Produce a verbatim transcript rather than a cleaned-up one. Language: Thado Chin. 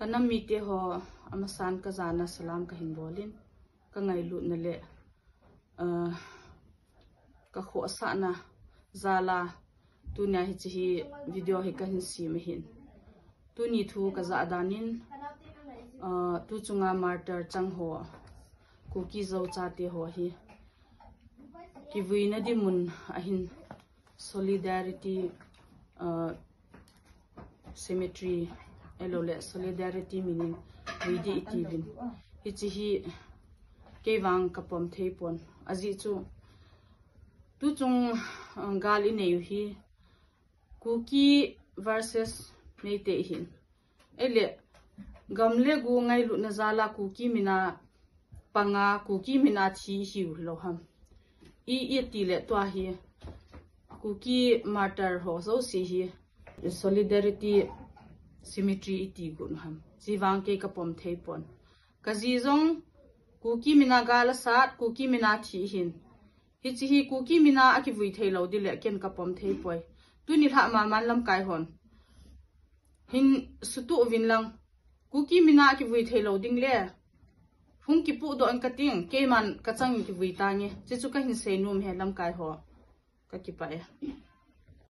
Ka nam mite ho, amasan ka jana salam ka hin bolin, ka ngailutna le, uh, ka khohsahna jala tunia hiche hi video hi ka hin sem ahin. Tuni thu ka jah danin, uh, tu chunga martyr chang ho, Kuki Zo chate ho hi kivuina ding mun ahin Solidarity, uh, Cemetery, ahilou le Solidarity minin vui ding iti uvin. Hiche hi kei vang ka pom thei pon. Ajeh chu, tu chung, uh, gal i nei u hi Kuki versus Meitei ahin. Ahile, gam le go ngailutna jala Kuki mina panga, Kuki mina thi hiu lou ham. I, iti le tua hi, Kuki martyr ho jouse hi, Solidarity Cemetery iti got ham. Hiche vang kei ka pom thei pon. Ka ji jong, Kuki mina gal asat, Kuki mina thi ahin. Hiche hi Kuki mina a kivui thei lou ding le ken ka pom thei poi. Tuni lha maman lamkai hon hin sutuh uvin lang. Kuki mina a kivui thei lou ding le hung kipudoh in ka ting, keiman ka chang in kivui tange. Hiche chu ka hin seinom ahi lamkai ho. Ka kipah e.